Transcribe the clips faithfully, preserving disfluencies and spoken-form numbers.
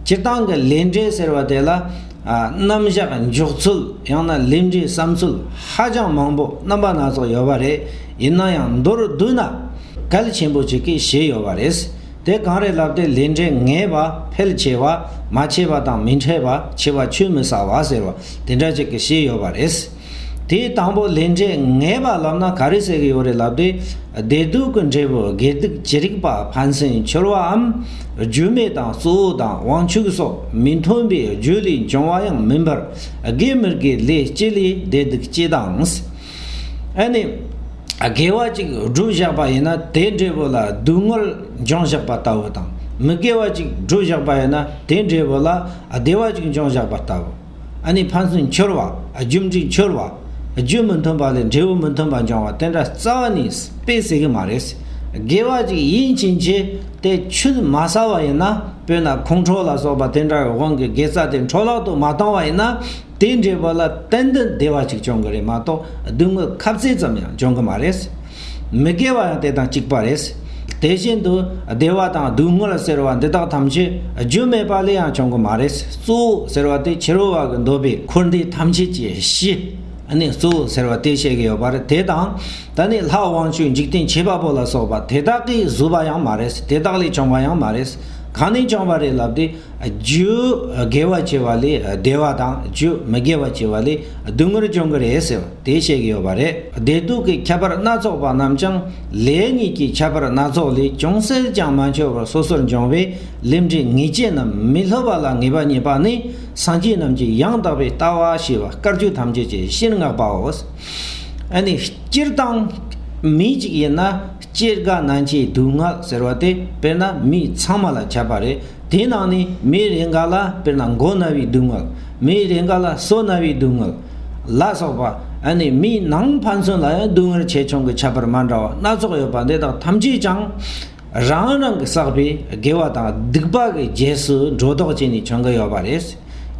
སྤྱིར་བཏང་གི་ལས་འབྲས་ཟེར་བ་དེ་ལ་ཨ་རྣམ་གཞག་འཇོག་ཚུལ། ཡང་ན་ལས་འབྲས་བསམ་ཚུལ་ཧ་ཅང་མང་པོ་རྣམ་པ་སྣ་ཚོགས་ཡོད་པ་རེད། ཡིན་ན་ཡང་མདོར་བསྡུས་ན་གལ་ཆེན་པོ་ཅིག་གིས་བཤད་ཡོད་པ་རེད། དེ་གང་རེད་ལབ་དུས་ལས་འབྲས་ངེས་པ། ཕལ་ཆེ་བ། མ་ཆེ་བ་དང་མི་འཕྲད་པ། ཆེ་བ་ཆུད་མི་ཟ་བ་ཟེར་བ་དེ་འདྲ་ཅིག་གིས་བཤད་ཡོད་པ་རེད། དེའི་དང་པོ་ལས་འབྲས་ངེས་པ་ལབ་ན་ག་རེ་ཟེར་གི་ཡོད་རེད་ལབ་དུས། བདེ་སྡུག་གི་འབྲས་བུ་དགེ་སྡིག་ཅི་རིགས་པ་ཕན་སེམས་འཆོལ་བའམ། རྒྱུ་མེད་དང་གཙོ་བོ་དང་དབང་ཕྱུག་སོགས་མི་མཐུན་པའི་རྒྱུ་ལས་བྱུང་བ་ཡང་མིན་པར། དགེ་མི་དགེའི་ལས་སྤྱི་ལས་བདེ་སྡུག་སྤྱི་དང་། ཨ་ནི། དགེ་བ་ཅིག་བསྒྲུབས་བཞག་པ་ཡིན་ན་དེའི་འབྲས་བུ་ལ་སྡུག་བསྔལ་འབྱུང་བཞག་པ་ལྟ་བུ་དང་། མི་དགེ་བ་ཅིག་བསྒྲུབས་བཞག་པ་ཡིན་ན་དེའི་འབྲས་བུ་ལ་བདེ་བ་ཅིག་འབྱུང་བཞག་པ་ལྟ་བུ། ཨ་ནི་ཕན་ཚུན་འཆོལ་བ། རྒྱུ་འབྲས་འཆོལ་བ། རྒྱུ་མི་མཐུན་པ་ལས་འབྲས་བུ་མི་མཐུན་པ་འབྱུང་བ་དེ་འདྲ་རྩ་བ་ནས་དཔེ་སྲིད་གི་མ་རེད། དགེ་བ་ཅིག་ཡིན་ཕྱིན་ཆད་དེ་ཆུད་མ་ཟ་བ་ཡིན་ན། དཔེར་ན་ཁོང་ཁྲོ་ལ་སོགས་པ་དེ་འདྲ་གི་དབང་གིས་དགེ་རྩ་དེ་འཕྲོ་བརླག་ཏུ་མ་བཏང་བ་ཡིན་ན། དེའི་འབྲས་བུ་ལ་ཏན་ཏན་བདེ་བ་ཅིག་འབྱུང་གི་རེད་མ་གཏོགས་སྡུག་བསྔལ་ཁ་ཚིག་ཙམ་ཡང་འབྱུང་གི་མ་རེད། མི་དགེ་བ་ཡང་དེ་དང་གཅིག་པ་རེད། དེ་བཞིན་དུ་བདེ་བ་དང་སྡུག་བསྔལ་ཟེར་བ་འདི་དག་ཐམས་ཅད་རྒྱུ་མེད་པ་ལས་ཡང་བྱུང་གི་མ་རེད། གཙོ་བོ་ཟེར་བ་དེ་ཕྱི་རོལ་བ་གི་འདོད་པའི་འཁོར་འདས་ཐམས་ཅད་ཀྱི་གཞི། ཨ་ནི་གཙོ་བོ་ཟེར་བ་དེ་བཤད་ཀྱི་ཡོད་པ་རེད། དེ་དང་ད་ནི་ལྷ་དབང་ཕྱུག་འཇིག་རྟེན་བྱེད་པ་པོ་ལ་སོགས་པ་དེ་དག་གིས་བཟོས་པ་ཡང་མ་རེད། དེ་དག་ལས་བྱུང་བ་ཡང་མ་རེད། གང་ནས་བྱུང་བ་རེད་ལབ་དུས། རྒྱུ་དགེ་བ་བྱས་པ་ལས་བདེ་བ་དང་རྒྱུ་མི་དགེ་བ་བྱས་པ་ལས་སྡུག་བསྔལ་འབྱུང་གི་རེད་ཟེར་བ་དེ་བཤད་ཀྱི་ཡོད་པ་རེད། བདེ་སྡུག་གི་ཁྱད་པར་སྣ་ཚོགས་པ་རྣམས་ཀྱང་ལས་ཉིད་ཀྱི་ཁྱད་པར་སྣ་ཚོགས་ལས་ཅུང་ཟད་ཀྱང་མ་འཆོལ་བར་སོ་སོར་འབྱུང་བའི་ལས་འབྲས་ངེས་བྱེད་རྣམས་མི་སླུ་བ་ལ་ངེས་པ་རྙེད་པ་ནི་སངས་རྒྱས་རྣམས་ཀྱི་ཡང་དག་པའི་ལྟ་བ་ཞེས་པ་སྐར་ཆུ་ཐམས་ཅད་ཀྱི་ཕྱིར་བསྔགས་པའོ། ཨ་ནི་སྤྱིར་བཏང་མི་གཅིག་ཡིན་ན་སྐྱེ་རྒ་ན་འཆིའི་སྡུག་བསྔལ་ཟེར་བ་དེ་དཔེར་ན་མི་ཚང་མ་ལ་ཁྱབ་པ་རེད། དེའི་ནང་ནས་མི་རེ་འགའ་ལ་དཔེར་ན་མགོ་ན་བའི་སྡུག་བསྔལ། མི་རེ་འགའ་ལ་སོ་ན་བའི་སྡུག་བསྔལ་ལ་སོགས་པ། ཨ་ནི་མིའི་ནང་ཕན་ཚུན་ལ་ཡང་སྡུག་བསྔལ་ཆེ་ཆུང་གི་ཁྱད་པར་མ་འདྲ་བ་སྣ་ཚོགས་ཡོད་པ་འདི་དག་ཐམས་ཅད་ཀྱང་རང་རང་གིས་བསགས་པའི་དགེ་བ་དང་སྡིག་པ་གི་རྗེས་སུ་འགྲོ་ལྡོག་བྱས་ནས་བྱུང་གི་ཡོད་པ་རེད།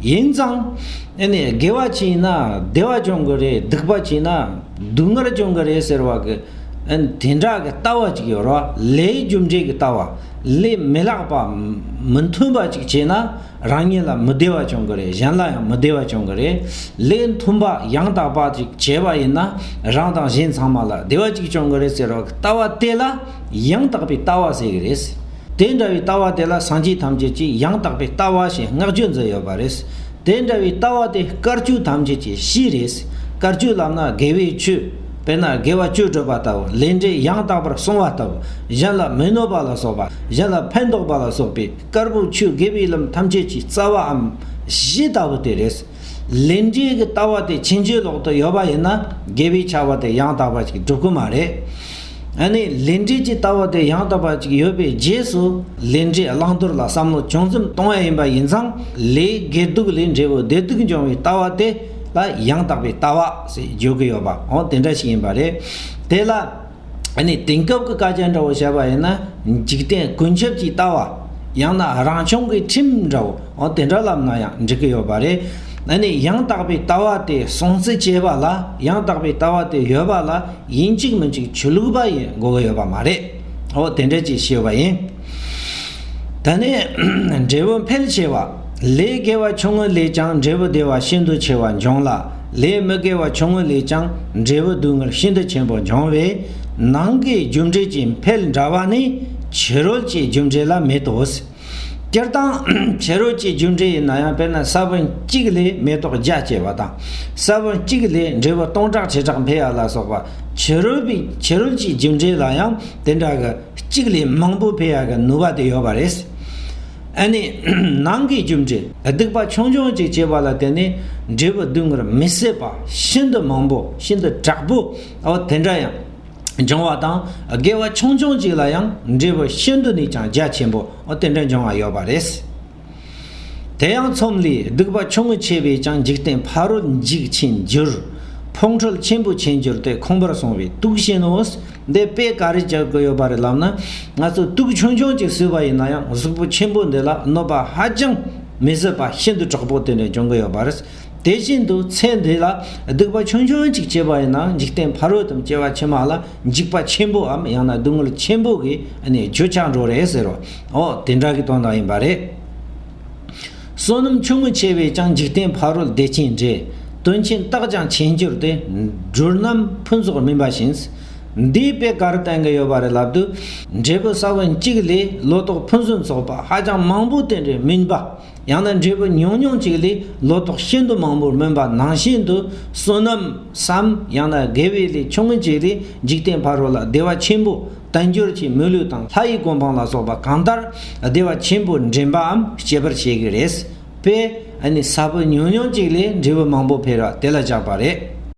ཡིན་ཙང་། ཨ་ནི་དགེ་བ་བྱས་ན་བདེ་བ་འབྱུང་གི་རེད། སྡིག་པ་བྱས་ན་སྡུག་བསྔལ་འབྱུང་གི་རེད་ཟེར་བ་གི། ཨ་ནི་དེ་འདྲ་གི་ལྟ་བ་ཅིག་ཡོད་རེད་བ། ལས་རྒྱུ་འབྲས་ཀྱི་ལྟ་བ། ལས་མི་ལེགས་པ་མི་མཐུན་པ་ཅིག་བྱས་ན་རང་ཉིད་ལ་མི་བདེ་བ་འབྱུང་གི་རེད། གཞན་ལ་ཡང་མི་བདེ་བ་འབྱུང་གི་རེད། ལས་མཐུན་པ་ཡང་དག་པ་ཅིག་བྱས་པ་ཡིན་ན་རང་དང་གཞན་ཚང་མ་ལ་བདེ་བ་ཅིག་འབྱུང་གི་རེད་ཟེར་བ་གི་ལྟ་བ་དེ་ལ་ཡང་དག་པའི་ལྟ་བ་ཟེར་གི་རེད། དེ་འདྲ་བའི་ལྟ་བ་དེ་ལ་སངས་རྒྱས་ཐམས་ཅད་ཀྱིས་ཡང་དག་པའི་ལྟ་བ་ཞེས་བསྔགས་བརྗོད་མཛད་ཡོད་པ་རེད། དེ་འདྲ་བའི་ལྟ་བ་དེ་སྐར་ཆུ་ཐམས་ཅད་ཀྱི་གཞི་རེད། སྐར་ཆུ་ལབ་ན་དགེ་བའི་ཆུ། དཔེར་ན་དགེ་བ་བཅུ་སྒྲུབ་པ་ལྟ་བུ། ལས་འབྲས་ཡང་དག་པར་སྲུང་བ་ལྟ་བུ། གཞན་ལ་མི་གནོད་པ་ལ་སོགས་པ། གཞན་ལ་ཕན་འདོགས་པ་ལ་སོགས་པའི་དཀར་པོའི་ཆུ་དགེ་བའི་ལམ་ཐམས་ཅད་ཀྱི་རྩ་བའམ་གཞི་ལྟ་བུ་དེ་རེད། ལས་འབྲས་ཀྱི་ལྟ་བ་དེ་ཕྱིན་ཅི་ལོག་ཏུ་ཡོད་པ་ཡིན་ན་དགེ་བའི་ཆ་བ་དེ་ཡང་དག་པ་ཞིག་འགྲུབ་ཀྱི་མ་རེད། ཨ་ནི་ལས་འབྲས་ཀྱི་ལྟ་བ་དེ་ཡང་དག་པ་ཅིག་ཡོད་པའི་རྗེས་སུ་ལས་འབྲས་བླང་དོར་ལ་བསམ་བློ་ཅུང་ཙམ་གཏོང་ཡ་ཡིན་པ་ཡིན་ཙང་། ལས་དགེ་སྡུག་ལས་འབྲས་བུ་བདེ་སྡུག་འབྱུང་བའི་ལྟ་བ་དེ་ལ་ཡང་དག་པའི་ལྟ་བ་ཟེར་བརྗོད་ཀྱི་ཡོད་པ། འོ་དེ་འདྲ་ཞིག་ཡིན་པ་རེད། དེ་ལ་ཨ་ནི་དེང་སྐབས་ཀྱི་སྐད་ཆ་འདྲ་བོ་བཤད་པ་ཡིན་ན་འཇིག་རྟེན་ཀུན་ཁྱབ་ཀྱི་ལྟ་བ། ཡང་ན་རང་བྱུང་གི་ཁྲིམས་འདྲ་བོ། འོ་དེ་འདྲ་ལབ་ན་ཡང་འགྲིག་གི་ཡོད་པ་རེད། ཨ་ནི་ཡང་དག་པའི་ལྟ་བ་དེ་སྲུང་བརྩི་བྱེད་པ་ལ། ཡང་དག་པའི་ལྟ་བ་དེ་ཡོད་པ་ལ། ཡིན་གཅིག་མིན་གཅིག་ཆོས་ལུགས་པ་ཡིན་དགོས་ཀྱི་ཡོད་པ་མ་རེད། འོ་དེ་འདྲ་ཅིག་ཤེས་པ་ཡིན། ད་ནི་འབྲས་བུ་འཕེལ་ཆེ་བ། ལས་དགེ་བ་ཆུང་ངུ་ལས་ཀྱང་འབྲས་བུ་བདེ་བ་ཤིན་ཏུ་ཆེ་བ་འབྱུང་ལ། ལས་མི་དགེ་བ་ཆུང་ངུ་ལས་ཀྱང་འབྲས་བུ་སྡུག་བསྔལ་ཤིན་ཏུ་ཆེན་པོ་འབྱུང་བས། ནང་གི་རྒྱུ་འབྲས་ཀྱི་འཕེལ་འདྲ་བ་ནི་ཕྱི་རོལ་གྱི་རྒྱུ་འབྲས་ལ་མེད་དོ། སྤྱིར་བཏང་ཕྱི་རོལ་གྱི་རྒྱུ་འབྲས་ཡིན་ན་ཡང་། དཔེར་ན་ས་བོན་གཅིག་ལས་མེ་ཏོག་བརྒྱ་སྐྱེ་བ་དང་། ས་བོན་གཅིག་ལས་འབྲས་བུ་སྟོང་ཕྲག་ཁྲི་ཕྲག་འཕེལ་ཡ་ལ་སོགས་པ། ཕྱི་རོལ་པའི་ཕྱི་རོལ་གྱི་རྒྱུ་འབྲས་ལ་ཡང་དེ་འདྲ་གི་གཅིག་ལས་མང་པོ་འཕེལ་ཡ་གི་ནུས་པ་དེ་ཡོད་པ་རེད། ཨ་ནི་ནང་གི་རྒྱུ་འབྲས་སྡིག་པ་ཆུང་ཆུང་ཅིག་བྱས་པ་ལ་བརྟེན་ནས་འབྲས་བུ་སྡུག་བསྔལ་མི་བཟད་པ་ཤིན་ཏུ་མང་པོ། ཤིན་ཏུ་དྲག་པོ། འོ་དེ་འདྲ་ཡང་འབྱུང་བ་དང་། དགེ་བ་ཆུང་ཆུང་ཅིག་ལ་ཡང་འབྲས་བུ་ཤིན་ཏུ་ནས་ཀྱང་རྒྱ་ཆེན་པོ། འོ་དེ་འདྲ་འབྱུང་བ་ཡོད་པ་རེད། དེ་ཡང་ཚོམ་ལས། སྡིག་པ་ཆུང་ངུ་ཆེ་བས་ཀྱང་འཇིག་རྟེན་ཕ་རོལ་འཇིག་ཆེན་འགྱུར། ཕུང་ཁྲོལ་ཆེན་པོ་ཆེར་འགྱུར་ཏེ། ཁོང་པར་སོང་བས་དུག་བྱིན་ནོ། འདི་དཔེ་ག་རེ་བྱེད་དགོས་ཡོད་པ་རེད་ལབ་ན། ང་ཚོ་དུག་ཆུང་ཆུང་ཅིག་ཟོས་པ་ཡིན་ན་ཡང་གཟུགས་པོ་ཆེན་པོ་འདི་ལ་གནོད་པ་ཧ་ཅང་མི་བཟད་པ་ཤིན་ཏུ་དྲག་པོ་དེ་འདྲ་འབྱུང་གི་ཡོད་པ་རེད། དེ་བཞིན་དུ་ཚེ་འདི་ལ་སྡིག་པ་ཆུང་ཆུང་ཅིག་བྱས་པ་ཡིན་ན་འཇིག་རྟེན་ཕ་རོལ་དང་སྐྱེ་བ་ཕྱི་མ་ལ་འཇིགས་པ་ཆེན་པོའམ་ཡང་ན་སྡུག་བསྔལ་ཆེན་པོ་གི་ཨ་ནི་རྒྱུ་ཆགས་འགྲོ་རེད་ཟེར་བ། འོ་དེ་འདྲ་གི་དོན་དག་ཡིན་པ་རེད། བསོད་ནམས་ཆུང་ངུ་ཆེ་བས་ཀྱང་། འཇིག་རྟེན་ཕ་རོལ་བདེ་ཆེན་འབྲས། དོན་ཆེན་བརྟགས་ཀྱང་ཆེན་གྱུར་ཏེ། སྒྲུབ་རྣམས་ཕུན་ཚོགས་སྨིན་པ་བཞིན། འདིའི་དཔེ་ག་རེ་བསྟན་གྱི་ཡོད་པ་རེད་ལབ་དུས། འབྲས་བུ་ས་བོན་གཅིག་ལས་ལོ་ཏོག་ཕུན་སུམ་ཚོགས་པ་ཧ་ཅང་མང་པོ་དེ་འདྲའི་སྨིན་པ། ཡང་ན་འབྲས་བུ་ཉུང་ཉུང་གཅིག་ལས་ལོ་ཏོག་ཤིན་ཏུ་མང་པོར་སྨིན་པ་ནང་བཞིན་དུ། བསོད་ནམས་སམ་ཡང་ན་དགེ་བའི་ལས་ཆུང་ངུ་གཅིག་ལས་འཇིག་རྟེན་ཕ་རོལ་ལ་བདེ་བ་ཆེན་པོ། དལ་འབྱོར་གྱི་མི་ལུས་དང་ལྷ་ཡི་གོ་འཕང་ལ་སོགས་པ་གང་ལྟར་བདེ་བ་ཆེན་པོ་འདྲེན་པའམ་སྐྱེད་པར་བྱེད་ཀྱི་རེད། དཔེ་ཨ་ནི་ས་བོན་ཉུང་ཉུང་གཅིག་ལས་འབྲས་བུ་མང་པོ་འཕེལ་བ་དེ་ལ་བཞག་པ་རེད།